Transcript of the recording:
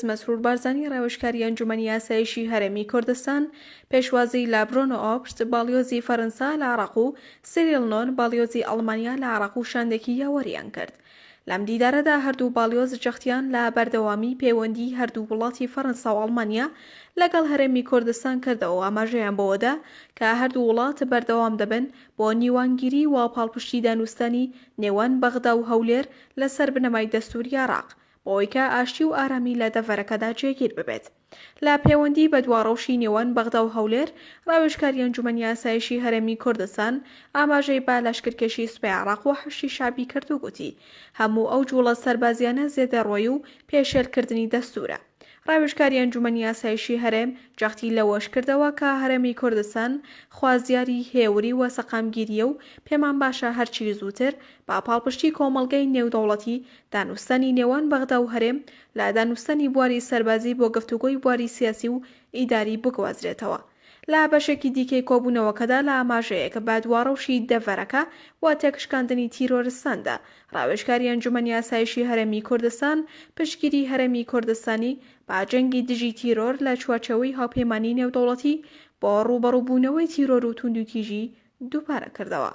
مەسرور بارزانی ڕاوێژکاری ئەنجومەنی ئاسایشی هەرێمی کوردستان پێشوازی لە برۆنۆ ئۆپرت باڵیۆزی فەرەنسا لە عێراق و سیریل نۆن باڵیۆزی ئەڵمانیا لە عێراق و شاندێکی یاوەریان کرد. لەم دیدارەدا هەردوو باڵیۆز جەختیان لە بەردەوامی پەیوەندیی هەردوو وڵاتی فەرەنسا و ئەڵمانیا لەگەڵ هەرێمی کوردستان کردەوە و ئاماژەیان بەوەدا کە هەردوو وڵات بەردەوام دەبن بۆ نیوانگیری و پاڵپشتی دانوستانی نێوان بەغدا و هەولێر لەسەر بنەمای دەستووری عێراق بۆ ئەوەی کە ئاشتی و ئارامی لە دەڤەرەکەدا جێگیر ببێت. لە پێوەندی بە دوا ڕەوشی نێوان بەغدا و هەولێر، ڕاوێژکاری ئەنجومەنی ئاسایشی هەرێمی کوردستان ئاماژەی بە لەشکرکێشی سوپای عێراق و حەشدی شەعبی کرد و گوتی، هەموو ئەو جووڵە سەربازییانە زێدەڕۆیی و پێشێلکردنی دەستوورە. ڕاوێژکاری ئەنجومەنی ئاسایشی هەرێم جەختی لەوەش کردەوە کە هەرێمی کوردستان خوازیاری هێوری و سەقامگیرییە و پێمان باشە هەرچی زووتر بە پاڵپشتی کۆمەڵگەی نێودەوڵەتی دانوستانی نێوان بەغدا و هەرێم لە دانوستانی بواری سەربازی بۆ گفتوگۆی بواری سیاسی و ئیداری بگوازرێتەوە. لە بەشێکی دیکەی کۆبوونەوەکەدا لە ئاماژەیەک بە دواڕەوشی دەڤەرەکە و تێکشکاندنی تیرۆرستاندا، ڕاوێژکاری ئەنجومەنی ئاسایشی هەرێمی کوردستان پشتگیری هەرێمی کوردستانی بە جەنگی دژی تیرۆر لە چوارچێوەی هاوپەیمانی نێودەوڵەتی بۆ ڕووبەڕووبوونەوەی تیرۆر و توندوتیژی دووپارە کردەوە.